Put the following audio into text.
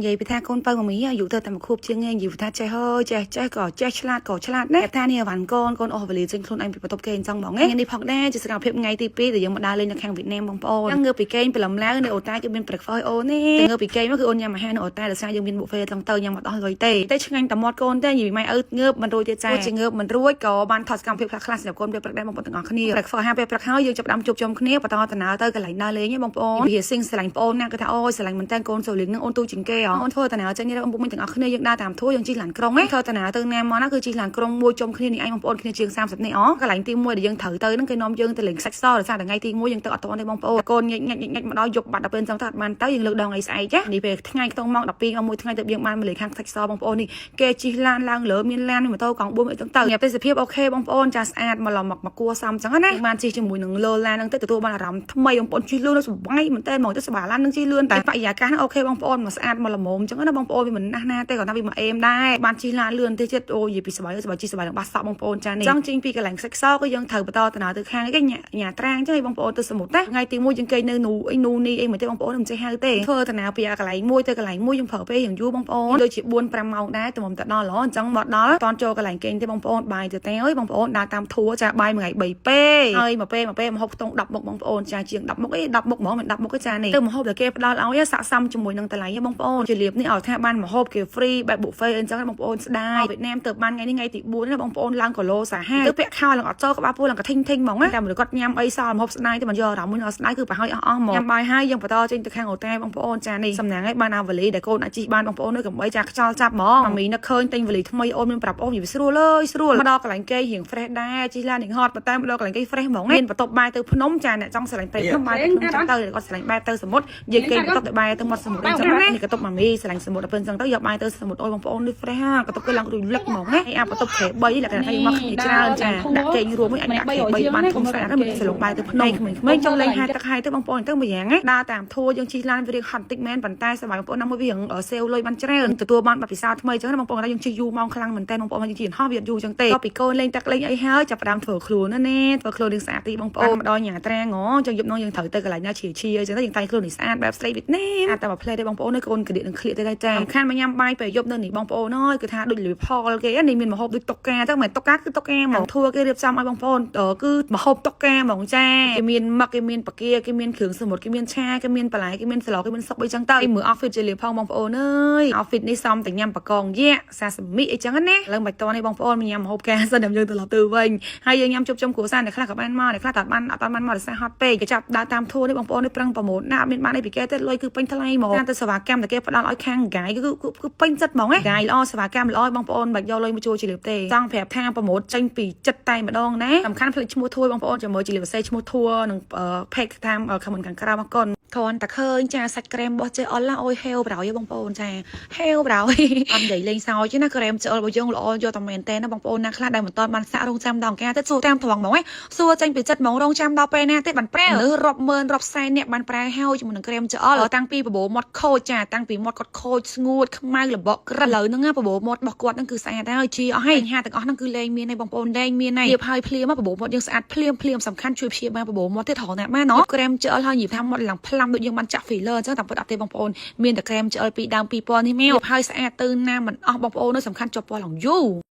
និយាយពីថាកូនបើម៉ាមីអាយុទៅតែមួយខួបជាងឯងនិយាយពីថាចេះហើយចេះចេះក៏ចេះឆ្លាតក៏ឆ្លាតណាស់ថានេះអវ៉ាន់កូនកូនអស់វេលាចេញខ្លួនឯងពីបន្ទប់គេអញ្ចឹងហ្មងថ្ងៃនេះផងដែរជាសកម្មភាពថ្ងៃទី2ដែលយើងមកដើរលេងនៅខាងវៀតណាមបងប្អូនងើបពីគេងព្រលឹមឡើងនៅអូតែគេមាន breakfast ឲ្យអូននេះងើបពីគេងមកគឺអូនញ៉ាំអាហារនៅអូតែដោយសារយើងមាន buffet ចឹងទៅញ៉ាំអត់អស់លុយទេតែឆ្ងាញ់តែមាត់កូនទេនិយាយម៉ែឪងើបមិនរួចទៀតចាជាងើបមិនរួចក៏បានថតសកម្មភាពខ្លះៗសម្រាប់កូនពេលព្រឹកដែរបងប្អូនទាំងអស់គ្នា breakfast ហាពេលព្រឹកហើយយើងចាប់ផ្ដើមជួបជុំគ្នាបន្តដំណើរទៅកន្លែងដើរលេងបងប្អូនវាស៊ីងស្រឡាញ់ប្អូនណាគឺថាអូយស្រឡាញ់មែនតើកូនសូលីងនឹងអូនទូជាងគេអូនធ្វើដំណើរចេញនេះបងប្អូនទាំងអស់គ្នាយើងដើរតាមធួយើងជិះឡានក្រុងធ្វើដំណើរទៅណាមកណាគឺជិះឡានក្រុងមួយជុំគ្នានេះឯងបងប្អូនគ្នាជាង30នាក់អូកន្លែងទី1ដែលយើងត្រូវទៅហ្នឹងគេនាំយើងទៅលេងខ្សាច់សដោយសារតែថ្ងៃទី1យើងទៅអត់ទាន់ទេបងប្អូនកូនញិចញាច់ញិចមកដល់យប់បាត់ដល់ពេលអញ្ចឹងទៅអត់បានទៅយើងលើកដងអីស្អែកចានេះពេលថ្ងៃខ្ទង់ម៉ោង12ម៉ោង1ថ្ងៃទៅយើងបានមកលេងខាងខ្សាច់សបងប្អូននេះគេជិះឡានឡើងលើមានឡានមានម៉ូតូកង់4អីចឹងទៅញ៉ាំទេសភាព OK បងប្អូនចាស្អាតមកឡមកមកគួសមចឹងណាបានជិះជាមួយនឹងលើឡានហ្នឹងទៅទទួលបានអារម្មណ៍ថ្មីបងប្អូនជិះលឿនសប្បាយមែនតើមកទៅសប្បាយឡាននឹងជិះលឿនតែបរិយាកាសហ្នឹង OK បងប្អូនមកស្អាតមកល្មមចឹងណាបងប្អូនវាមិនណាស់ណាទេគាត់ថាវាមកអេមដែរបានជិះឡានលឿនទេទៀតអូនិយាយពីសប្បាយសប្បាយជិះសប្បាយនឹងបាសសក់បងប្អូនចានេះចង់ចេញពីកន្លែងខ្សាច់សគឺយើងត្រូវបន្តដំណើរទៅខាងគេញ៉ាត្រាងចឹងឯងបងប្អូនទៅសមុទ្រណាថ្ងៃទី1យើងគេនៅនូអីនូនីអីមិនទេបងប្អូនមិនចេះហៅទេធ្វើដំណើរពីកន្លែងមួយទៅកន្លែងមួយយើងប្រើពេលរៀងយូរបងប្អូនដូចជា4 5ម៉ោងដែរទៅមកទៅដល់ហ៎អញ្ចឹងមកដល់តន់ចូលកន្លែងគេងទេបងប្អូនបាយទៅទេអើយបងប្អូនដើរតាមធួចាបាយមួយថ្ងៃ3ពេលហើយមួយពេលមួយពេលមកហូបខ្ទង់10មុខបងប្អូនចាជាង10មុខអី10មុខហ្មងមិន10មុខទេចានេះទៅមកហូបតែគេផ្ដល់ឲ្យស័កសមជាមួយនឹងតម្លៃបងប្អូនជាលៀបនេះឲ្យថាបានមកហូបគេ free បែប buffet អញ្ចឹងបងប្អូនស្ដាយវៀតណាមទៅបានថ្ងៃនេះថ្ងៃទី4ណាបងប្អូនឡើងគីឡូសាហាវទៅពាក់ខោឡើងអត់ចូលក្បាលពោះឡើងកធីងធីងហ្មងណាតែមនុស្សគាត់ញ៉ាំអីសល់មកហូបស្ដាយទៅមិនយកអារម្មណ៍មួយដល់ស្ដាយគឺប្រហើយអស់អស់ហ្មងញ៉ាំបាយហើយយើងបន្តចេញទៅខាងអូតែបងប្អូនចានេះសំណាងឲ្យបានអាវលីដែលកូនអាចជិះបានបងប្អូននៅកំបីចាខ្យល់ចាប់ហ្មងម៉ាមីនឹកឃើញទិញវលីថ្មីអូនមានប្រាប់អូននិយាយស្រួលអើយស្រួលមកដល់កន្លែងគេរៀង fresh ដែរជិះឡានរៀងហត់ប៉ុន្តែមកដល់កន្លែងគេ fresh ហ្មងមានបន្ទប់បាយទៅភ្នំចាអ្នកចង់ស្រឡាញ់ព្រៃភ្នំបាយទៅភ្នំចឹងទៅគាត់ស្រឡាញ់បែបទៅសមុទ្រយើងគេបន្ទប់ទៅបាយទៅមាត់សមុទ្រអញ្ចឹងណានេះកន្ទប់ម៉ាមីស្រឡាញ់សមុទ្រដល់ពេលអញ្ចឹងទៅយកបាយទៅសមុទ្រអូយបងប្អូននេះ fresh ហាកន្ទប់គេឡើងរួចលឹកហ្មងណាហើយអាបន្ទប់គ្រែ3លក្ខណៈថាយើងមកគ្នាច្រើនចាដាក់គេងរួមមួយអាចដាក់គ្រែ3បានធំស្អាតហើយមានសលងបាយទៅភ្នំក្មេងៗចង់លេងហែទឹកហែទៅបងប្អូនទៅមួយយ៉ាងណាដើរតាមធួយើងជិះឡានវារៀងហត់តិចមែនប៉ុន្តែសម័យបងប្អូនណាមួយវារៀងសេវលុយបានច្រើនទទួលបានបទពិសោធន៍ថ្មីអញ្ចឹងណាបងប្អូនថាយើងជិះយូរម៉ោងខ្លាំងមែនតើបងប្អូនយើងជិះហោះវាអត់យូរអញ្ចឹងទេក៏ពីកូនលេងទឹកលេងអីហើយចាប់ផ្ដើមធ្វើខ្លួនណាណែធ្វើខ្លួនរៀងស្អាតទីបងប្អូនមកដល់ញ៉ាត្រាងហ៎ចឹងយប់នោះយើងត្រូវទៅកន្លែងណាជាជាអញ្ចឹងទៅយើងតែងខ្លួននេះស្អាតបែបស្រីវៀតណាមអាចតែមួយផ្លែទេបងប្អូននេះកូនកដៀកនឹងក្លៀកទៅដែរចាសំខាន់មកញ៉ាំបាយពេលយប់នៅនេះបងប្អូនអើយគឺថាដូចលីផលគេនេះមានម្ហូបដូចតុកកាទៅមិនតុកកាគឺតុកកាហ្មងធួគេរៀបចំឲ្យបងប្អូនគឺម្ហូបតុកកាហ្មងចាគេមានមឹកគេមានប៉ាគាគេមានគ្រឿងសមុទ្រគេមានឆាគេមានបន្លែគេមានស្លគេមានសុបអីចឹងទៅមើល outfit ជាលៀផងបងប្អូនអើយ outfit នេះសមតែញ៉ាំបកងយៈសាសមីអីចឹងណាឥឡូវមិនតនេះបងប្អូនមកញ៉ាំម្ហូបកាសិនដល់យើងត្រឡប់ទៅវិញហើយយើងញ៉ាំជប់ជុំគ្រួសារអ្នកខ្លះក៏បានមកអ្នកខ្លះតបានអត់បានមកដោយសារហត់ពេកគេចាប់ដើរតាមធួនេះបងប្អូននេះប្រឹងប្រម៉ូទណាអត់មានបានអីពីគេទេលុយគឺពេញថ្លៃហ្មងតាមទៅសេវាកម្មដែលគេផ្ដល់ឲ្យខាងហ្គាយគឺពេញចិត្តហ្មងណាហ្គាយល្អសេវាកម្មល្អបងប្អូនមិនយកលុយមកជួយជាលៀបទេចង់ប្រាប់ថាប្រម៉ូទចេញពីចិត្តតែម្ដងណាសំខាន់ភ្លេចឈ្មោះធួបងប្អូនជាមួយជាលៀបសេឈ្មោះធួនិង page តាម comment ខាងក្រោមអរគុណគ្រាន់តែឃើញចាសាច់ក្រែមរបស់ចេអល់ឡាអូយហេវប្រោយបងប្អូនចាហេវប្រោយអត់និយាយលេងសើចទេណាក្រែមចេអល់របស់យើងល្អយកតែមែនទេណាបងប្អូនណាខ្លះដែលមិនទាន់បានសាក់រងចាំដល់ការទេសួរតាមត្រង់ហ្មងសួរចេញពីចិត្តហ្មងរងចាំដល់ពេលណាទេបានប្រើឬរាប់ម៉ឺនរាប់សែនអ្នកបានប្រើហើយជាមួយនឹងក្រែមចេអល់តាំងពីបបោមាត់ខូចចាតាំងពីមាត់គាត់ខូចស្ងួតខ្មៅលបកក្រិតឥឡូវហ្នឹងបបោមាត់របស់គាត់ហ្នឹងគឺស្អាតហើយជាអស់ហើយបញ្ហាទាំងអស់ហ្នឹងគឺលែងមានហើយបងប្អូនលែងមានហើយលាបហើយភ្លាមបបោមាត់យើងស្អាតភ្លាមភ្លាមសំខាន់ជួយព្យាបាលបបោមាត់ទៀតរហូតណាស់បានណក្រែមចេអល់ហើយនិយាយថាមាត់ឡើងផ្លាំដូចយើងបានចាក់ filler អញ្ចឹងតាមពិតអត់ទេបងប្អូនមានតែក្រែមចេអល់ពីដើម2000នេះមកហើយស្អាតទៅណាមិនអស់បងប្អូននៅសំខាន់ជាប់ពណ៌ឡើងយូរ។